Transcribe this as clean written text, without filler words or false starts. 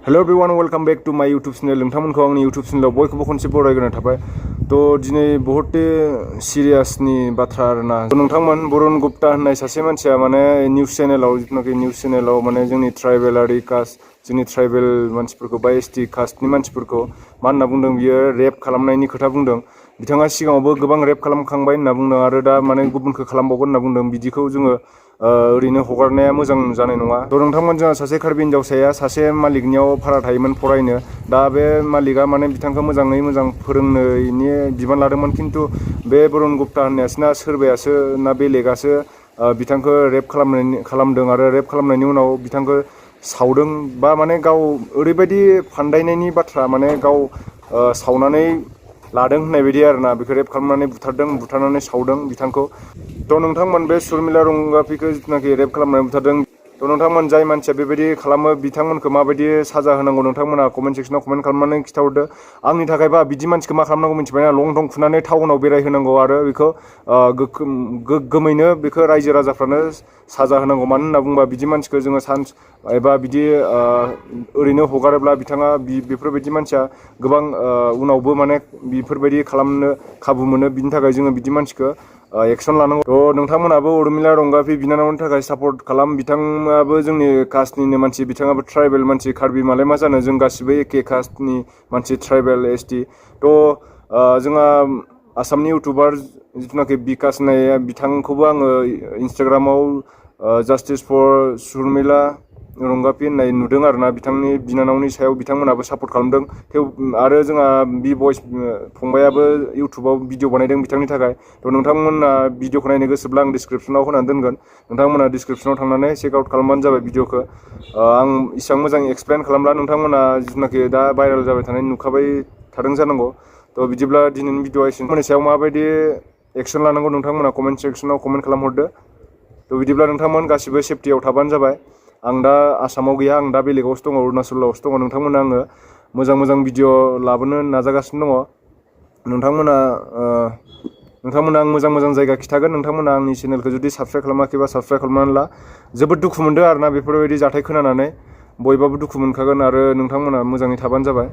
Hello everyone welcome back to my YouTube channel नोंथांमोनखौ आंनि YouTube चैनलाव बयखौबो खनसे बरायग्रोनाय थाबाय तो दिनै बहुद सिरियासनि बाथ्रा आरोना नोंथांमोन बरुण गुप्ता होननाय सासे मानसिया माने निउज चैनलाव जितुनाखि निउज चैनलाव माने जोंनि ट्राइबेलारि कास्ट जोंनि ट्राइबेल मानसिफोरखौ बा एसटी कास्टनि मानसिफोरखौ मा होनना बुंदों बियो रेप खालामनायनि खोथा बुंदों बिथाङा सिगाङावबो गोबां रेप खालामखांबाय होनना बुंदों आरो दा माने गुबुनखौ खालामबावगोन होनना बुंदों बिदिखौ जोङो ओरैनो हगारनाया मोजां जानाय नङा थ' नोंथांमोन जोंहा सासे कार्बि हिनजावसाया सासे मालिकनियाव भारा थायोमोन फरायनो दा बे मालिकआ माने बिथांखौ मोजाङै मोजां फोरोंनायनि बिबान लादोंमोन खिन्थु बे बरुण गुप्ता होननायासो ना सोरबायासो ना बेलेगासो बिथांखौ रेप खालामदों आरो रेप खालामनायनि उनाव बिथांखौ सावदों बा माने गाव ओरैबायदि फान्दायनायनि बाथ्रा माने गाव सावनानै लादों होननाय बायदि आरोना बेखौ रेप खालामनानै बुथारनानै सावदों बिथांखौ थ' नोंथांमोन बे सुरमिला रंगाफिखौ जितुनाखि रेप खालामनानै बुथारदों थ' नोंथांमोन जाय मानसिया बेबायदि खालामो बिथांमोनखौ माबायदि साजा होनांगौ नोंथांमोना कमेन्ट सेक्सनाव कमेन्ट खालामनानै खिथाहरदो आंनि थाखायबा बिदि मानसिखौ मा खालामनांगौ मिथिबायना लं थं खुनानै टाउनाव बेरायहोनांगौ आरो बेखौ गोग्गोमैनो बेखौ रायजो राजाफ्रानो साजा होनांगौ मानो होनना बुङोबा बिदि मानसिखौ जोङो सान्स एबा बिदि ओरैनो हगारोब्ला बिथाङा बेफोरबायदि मानसिया गोबां उनावबो माने बेफोरबायदि खालामनो खाबु मोनो बिनि थाखाय जोङो बिदि मानसिखौ एक्सन लानांगौ थ' नोंथांमोनाबो उर्मिला रंगाफि बिनानावनि थाखाय सापर्ट खालाम बिथाङाबो जोंनि कास्टनिनो मानसि बिथाङाबो ट्राइबेल मानसि कार्बि मालाय मा जानो जों गासिबो एखे कास्टनि मानसि ट्राइबेल एसटी थ' जोंहा आसामनि इउटुबार जिथुनाखि बिकास होननाय बिथांखौबो आङो इन्सटाग्रामाव जास्टिस फर सुरमिला रंगाफि होननाय नुदों आरोना बिथांनि बिनानावनि सायाव बिथांमोनाबो सापर्ट खालामदों आरो जोंहा बि बयस फंबायाबो इउटुबाव भिडिअ बानायदों बिथांनि थाखाय थ' नोंथांमोना भिडिअखौ नायनो गोसोब्ला आं डिसक्रिपसनाव होनानै दोनगोन नोंथांमोना डिसक्रिपसनाव थांनानै चेक आउट खालामबानो जाबाय भिडिअखौ आं इसेबां मोजां एक्सप्लेन खालामला नोंथांमोना जिथुनाखि दा भाइरेल जाबाय थानाय नुखाबाय थादों जानांगौ थ' बिदिब्ला दिनैनि भिडिअआ एसेनोसै सायाव माबायदि एक्सन लानांगौ नोंथांमोना कमेन्ट सेक्सनाव कमेन्ट खालामहरदो थ' बिदिब्ला नोंथांमोन गासिबो सेफटियाव थाबानो जाबाय आं दा आसामाव गैया आं दा बेलेगावसो दङ अरुणाचलावसो दङ नोंथांमोना आङो मोजां भिडिअ लाबोनो नाजागासिनो दङ नोंथांमोना आं मोजां जायगा खिथागोन नोंथांमोना आंनि चेनेलखौ जुदि साबस्क्राइब खालामाखैबा साबस्क्राइब खालामनानै ला जोबोद दुखु मोनदों आरोना बेफोरबायदि जाथाय खोनानानै बयबाबो दुखु मोनखागोन आरो नोंथांमोना मोजाङै थाबानो जाबाय।